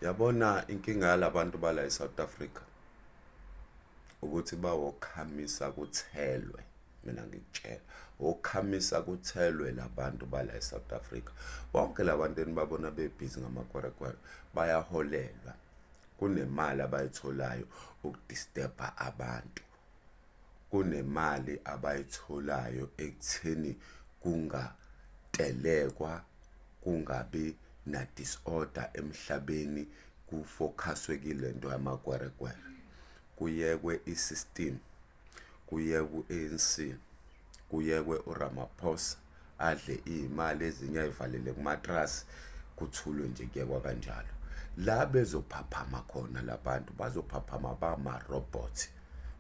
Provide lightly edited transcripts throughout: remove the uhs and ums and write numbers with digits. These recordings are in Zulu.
Yabona inkinga yalabantu bala eSouth Africa ukuthi bawokhamisa kuthelwe mina ngikutshela okhamisa kuthelwe labantu bala eSouth Africa bonke labantu enibabona bebhizi ngamakwerekwere bayaholelwa kunemali abayitholayo ukudisturba abantu kunemali abayitholayo ekutheni kungatelekwa kungabi na disorder emhlabeni kufokhaswe kilento yamakwerekwere kuyekwe isystem kuyekwe u-ANC kuyekwe uRamaphosa adle iy'mali ezinye ayivalele kumatrasi kuthulwe nje kuyekwa kanjalo la bezophaphama khona labantu bazophaphama bama-robots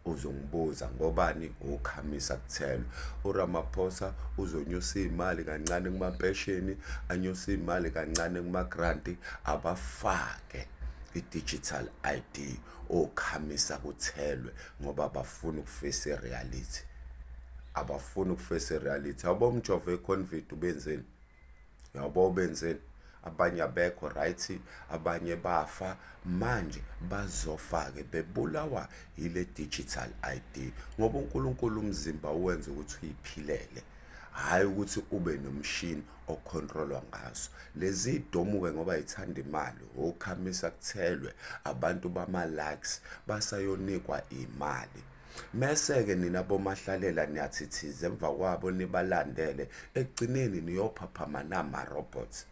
uzongibuza ngobani ukhamisa kuthelwa uRamaphosa uzonyusa imali kancane kumampesheni anyusa imali kancane kumagranti abafake i-digital ID okhamisa kuthelwe ngoba bafuna ukufesa i-reality abafuni ukufesa i-reality awubo umjovo econvid ubenzeni yabo benzeni abanye abekho right abanye bafa manje bazofa ke bebulawa yile digital ID ngoba uNkulunkulu umzimba uwenza ukuthi uyiphilele hhayi ukuthi ube nomshini okhontrolwa ngaso lezi domuke ngoba ithanda imali okhamisa kuthelwe abantu bama-likes basayonikwa imali Mese-ke nina bomahlalela niyathithiza emva kwabo nibalandele ekugcineni niyophaphama nama-robots.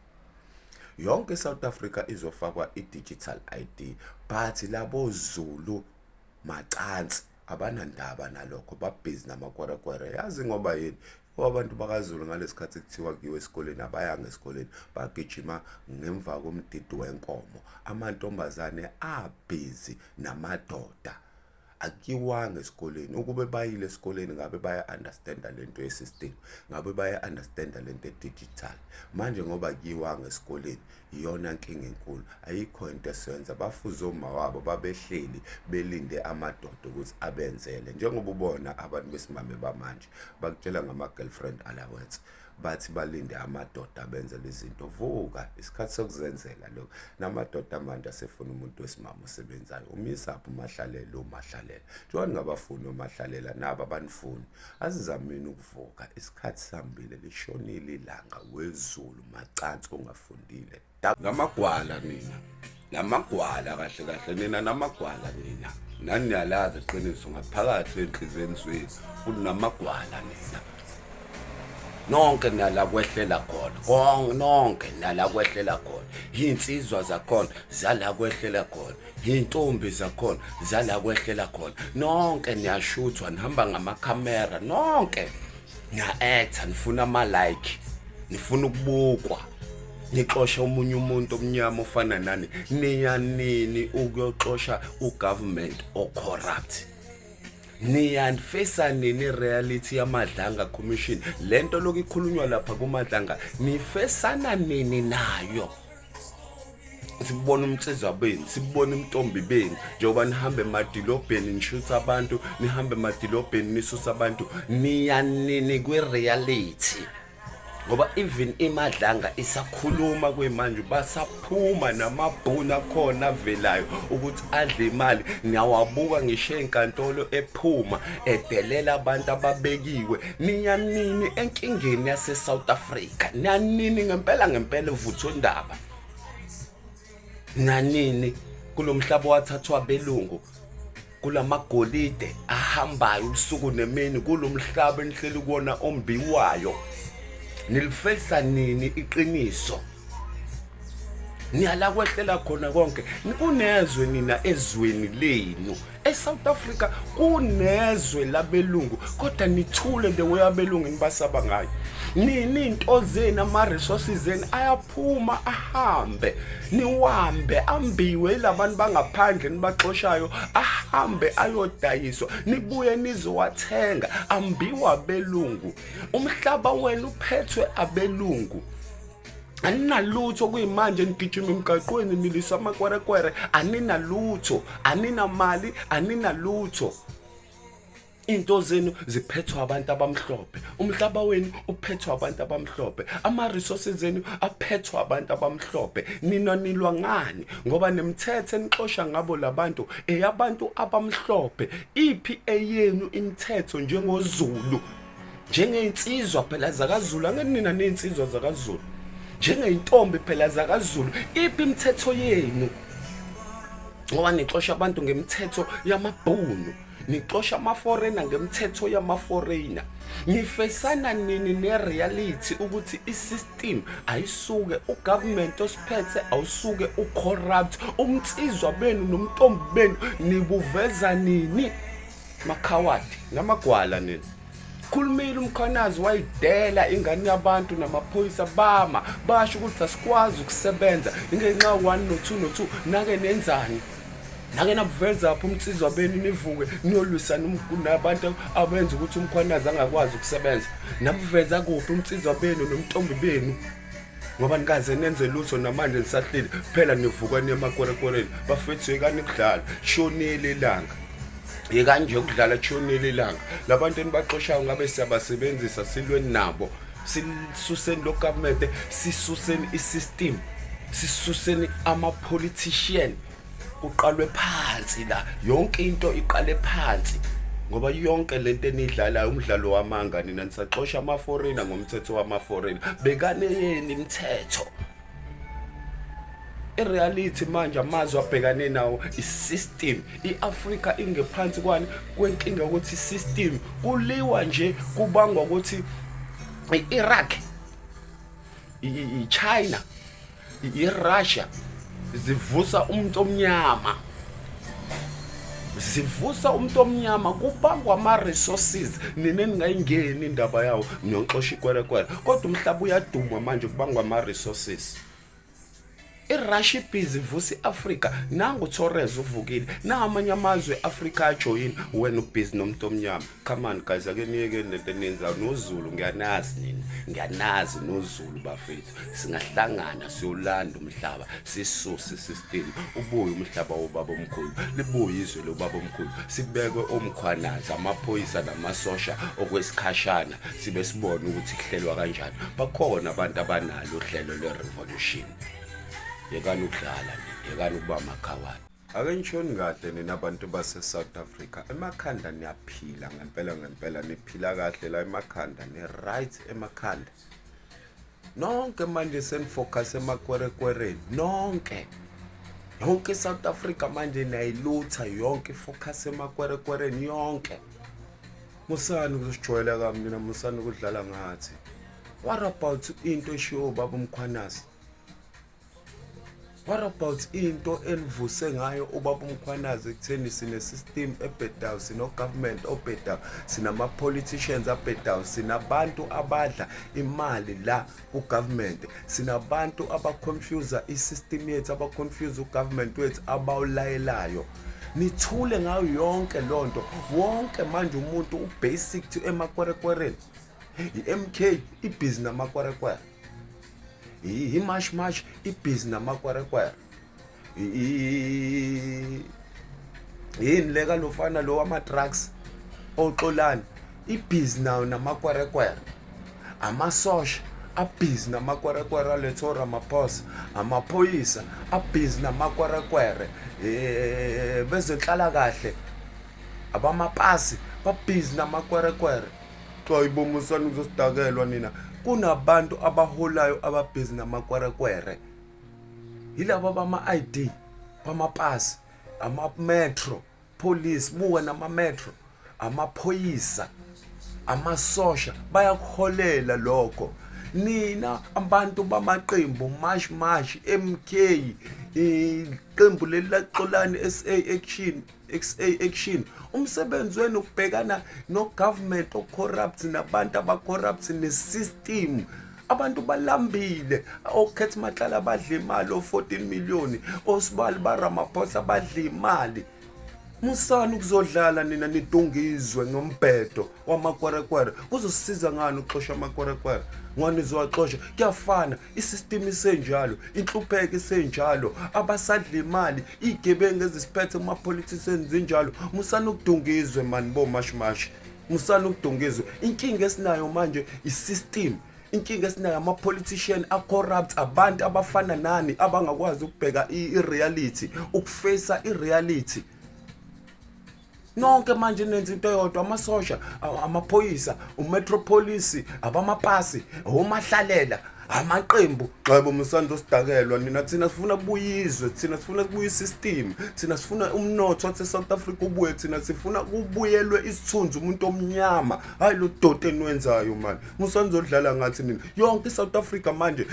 Yonke iSouth Africa izofakwa i-digital ID but labo Zulu macansi abanandaba nalokho babhizi namakwerekwere yazi ngoba yini ngoba abantu bakaZulu ngalesikhathi kuthiwa kuyiwe esikoleni abayanga esikoleni bagijima ngemva komdidi wenkomo amantombazane abhizi namadoda akuyiwanga esikoleni ukube bayile esikoleni ngabe baya-understanda lento ye-system ngabe baya-understanda lento e-digital manje ngoba kuyiwanga esikoleni iyona nkinga enkulu ayikho into esiyenza bafuze oma wabo babehleli belinde amadoda ukuthi abenzele njengoba ubona abantu besimame bamanje bakutshela ngama-girlfriend allowance bathi balinde amadoda abenzela izinto vuka isikhathi sokuzenzela lokho namadoda manje asefuna umuntu wesimama osebenzayo umisaphi umahlalela umahlalela njengoba ningabafuni omahlalela nabo abanifuni asizameni ukuvuka isikhathi sihambile lishonile ilanga wezulu macansi ongafundile Ngamagwala nina. Namagwala kahle kahle nina namagwala nina. Nani niyalazi iqiniso ngaphakathi enhliziyweni zenu kunamagwala nina. Nonke nala kwehlela khona. Konke nonke nala kwehlela khona. Insizwa zakhona zala kwehlela khona. Intombi zakhona zala kwehlela khona. Nonke niyashuthwa nihamba ngamakhamera nonke. Niya-actor nifuna ama-like nifuna ukubukwa nixosha omunye umuntu omnyama ofana nani niya nini ukuyoxosha ugovernment ocorrupt niyanifisa nini reality yamadlanga commission lento lokhu ikhulunywa lapha kumadlanga nifesana nini nayo sibona umnsizwa benu sibona intombi benu njengoba nihambe emadilobheni nishutha abantu nihambe emadilobheni nisusa abantu niya nini kwi-reality ngoba even imadlanga isakhuluma kwemanje basaphuma namabhunu akhona avelayo ukuthi adle imali niyawabuka ngisho enkantolo ephuma edelela abantu ababekiwe niyanini enkingeni yase-South Africa niyanini ngempela ngempela uvuthondaba nanini kulomhlaba wathathwa abelungu kulamagolide ahambayo ubusuku nemini kulomhlaba enihleli kuwona ombiwayo nilifesa nini iqiniso niyala kwehlela khona konke kunezwe nina ezweni lenu eSouth Africa kunezwe labelungu kodwa nithule the way abelungu nibasaba ngayo nini into zenu ama resources zenu ayaphuma ahambe niwambe ambiwe labantu bangaphandle nibaxoshayo ahambe ayodayiswa nibuye nizowathenga ambiwa abelungu umhlaba wenu uphethwe abelungu aninalutho kuyimanje nigijima emgaqweni nilisa amakwerekwere aninalutho aninamali aninalutho. Into zenu ziphethwa abantu abamhlophe, umhlaba wenu uphethwa abantu abamhlophe, ama-resources enu aphethwa abantu abamhlophe. Nina nilwa ngani? Ngoba nemithetho enixosha ngabo labantu eyabantu abamhlophe. Iphi eyenu imithetho njengoZulu, njengey'nsizwa phela zakaZulu? Angeke nina ney'nsizwa zakaZulu, njengey'ntombi phela zakaZulu, iphi imithetho yenu? Ngoba nixosha abantu ngemithetho yamabhunu, nixosha ama-foreigner ngemithetho yama-foreigner. Nifesana nini ne-reality ukuthi i-system ayisuke, ugovernment osiphethe awusuke, u-corrupt? Umnsizwa benu nomntombi benu nibuveza nini? Makhawadi namagwala nina. Khulumile uMkhwanazi, wayidela ingane yabantu namaphoyisa bama basho ukuthi asikwazi ukusebenza ngenxa 1 no 2 no 2. Nake nenzani? Nake nabuveza phi umnsizwa benu nivuke niyolwisana nabantu abenza ukuthi uMkhwanazi angakwazi ukusebenza? Nabuveza kuphi umnsizwa benu nomntombi benu? Ngoba nikaze nenze lutho namanje nisahleli phela, nivuka niye emakwerekwereni. Bafethu, yekani kudlala, shonile ilanga. Yekani nje ukudlala, shonile ilanga. Labantu enibaxoshayo ngabe siyabasebenzisa silweni nabo, sisuseni lo government, sisuseni i-system, sisuseni ama-politician, kuqalwe phansi la, yonke into iqale phansi, ngoba yonke lento enidlalayo umdlalo wamanga. Nina nisaxosha ama-foreigner ngomthetho wama-foreigner, bekane yeni imithetho. I-reality manje amazwe abhekane nawo i-system. I-Afrika ingephansi kwani kwenkinga ukuthi i-system kuliwa nje, kubangwa ukuthi i-Iraq, i-China, i-Russia zivusa umuntu omnyama, zivusa umuntu omnyama, kubangwa ama-resources. Nina ningayingeni indaba yawo, niyoxosha ikwerekwere, kodwa umhlaba uyaduma manje, kubangwa ama-resources. I-Russia ibhizi ivusa i-Afrika. Nangu Torres uvukile, namanye amazwe e-Afrika ajoyini. Wena ubhizi nomuntu omnyama. Come on guys, ake niyekeni lento eniyenzayo noZulu. Ngiyanazi nina, ngiyanazi noZulu. Bafethu, singahlangana siyolanda umhlaba, sisuse isystem, ubuye umhlaba wobaba omkhulu, libuye izwe lobaba omkhulu, sibekwe oMkhwanazi, amaphoyisa namasosha okwesikhashana, sibe sibone ukuthi kuhlelwa kanjani. Bakhona abantu abanalo uhlelo lwe-revolution. Yekani ukudlala nina, yekani ukuba amakhawadi. Ake nishoni kahle nina bantu base-South Africa, emakhanda niyaphila ngempela ngempela? Niphila kahle la emakhanda? Ni-right emakhanda nonke? Manje senifocus emakwerekwereni nonke, yonke i-South Africa manje niyayilutha yonke, ifocus emakwerekwereni yonke. Musani ukuzosijwayela kami nina, musani ukudlala ngathi. What about into eshiwo ubaba uMkhwanazi? What about into enivuse ngayo ubaba uMkhwanazi ekutheni sine-system ebhedayo, sino-government obhedayo, sinama-politicians abhedayo, sinabantu abadla imali la ku-government, sinabantu abaconfuse i-system yethu, abaconfuse ugovernment wethu abawulayelayo? Nithule ngayo yonke lonto. Wonke manje umuntu ubasic to emakwerekwereni. I-MK ibhizi namakwerekwere, i-March March ibhizi namakwerekwere, yini leka lofana lo wama-drugs oxolani ibhizi nawo namakwerekwere, amasosha abhizi namakwerekwere alethe oRamaphosa, amaphoyisa abhizi namakwerekwere, bezenhlalakahle, abamapasi babhizi namakwerekwere. Hayi bo, musani ukuzosidakelwa nina. Kunabantu abaholayo ababhizi namakwerekwere, yilabo bama-ID, bamapasi, ama-metro police, buka nama-metro, amaphoyisa, amasosha bayakuholela lokho. Nina abantu bamaqembu, March March, MK, iqembu leli laXolani, SA Action, XA Action, umsebenzi wenu ukubhekana no-government o-corrupt nabantu aba-corrupt ne-system. Abantu balambile, oCat Matlala badla imali, o-14 million, osibali baRamaphosa badla imali. Musani ukuzodlala nina nidungizwe ngombhedo wamakwerekwere. Kuzosisiza ngani ukuxosha amakwerekwere? Ngoba nizowaxosha, kuyafana, isystem isenjalo, inhlupheko isenjalo, abasadla imali, iy'gebengu ezisiphethe kuma-politicians zinjalo. Musani ukudungizwe mani bomashimashi, musani ukudungizwe. Inkinga esinayo manje i-system, inkinga esinayo ama-politician a-corrupt, abantu abafana nani abangakwazi ukubheka i-reality, ukufacea i-reality. Nonke manje nenza into eyodwa, amasosha, amaphoyisa, umetropolis, abamapasi, omahlalela, amaqembu. Xebo musando sidakelwa nina. Thina sifuna kubuyizwe, thina sifuna kubuye isystem, thina sifuna umnotho wase South Africa ubuye, thina sifuna kubuyelwe isithunzi umuntu omnyama, hayi lo doti eniwenzayo mani. Musanizodlala ngathi nina. Yonke iSouth Africa manje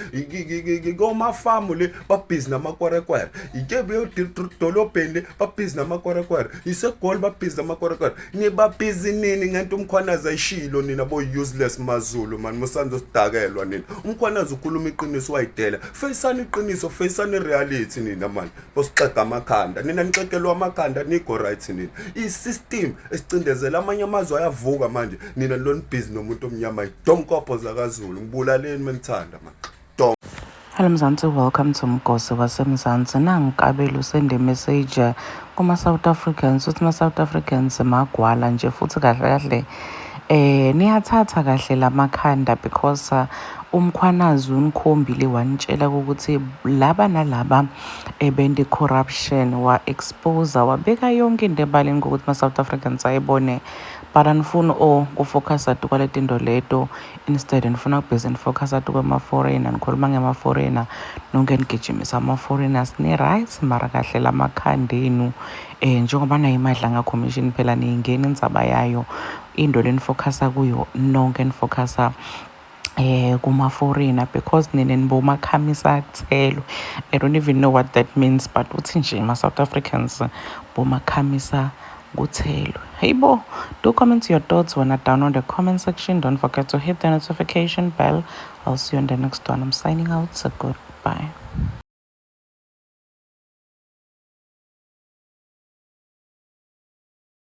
komafamu le babhizi namakwerekwere, ike dolobheni le babhizi namakwerekwere, iseGoli babhizi namakwerekwere. Nibabhizi nini ngento uMkhwanazi ayishilo nina bo-useless maZulu mani? Musanizosidakelwa nina. UMkhwanazi ukhuluma iqiniso, wayidela. Faceani iqiniso, faceani i-reality nina mani. Bosixega amakhanda nina, nixegelwa amakhanda, nigo right nina. I-system esicindezela amanye amazwe ayavuka manje, nina nilonibhizi nomuntu omnyama. Domkopho zakaZulu, ngibulaleni menithanda mani. Dom. Hello Mzansi, welcome to Mgosi waseMzansi. Nangikabelo usende message kuma-South Africans, uthi ma-South Africans magwala nje futhi kahle kahle niyathatha kahle lamakhanda because uMkhwanazi unikhombile, wanitshela ukuthi laba nalaba ebenti corruption, wa-expose, wabeka yonke into ebaleni ngokuthi ma-South Africans ayibone, but anifuni o kufocusa kwale tinto leto. Instead nifuna kubhizi nifocusa kwema-foreigner, nikhuluma ngema-foreigner, nonke nigijimisa ama-foreigners. Ni-right mara kahle lamakhanda enu, njengoba nayo iMadlanga Commission phela niyingena indzaba yayo, into lenifocusa kuyo nonke nifocusa kuma-foreigner because nina nibomakhamisa kuthelo. I don't even know what that means, but uthi nje ma-South Africans bomakhamisa kuthelwe. Hey bo, do comment your thoughts when down on the comment section. Don't forget to hit the notification bell. I'll see you on the next one. I'm signing out, so goodbye.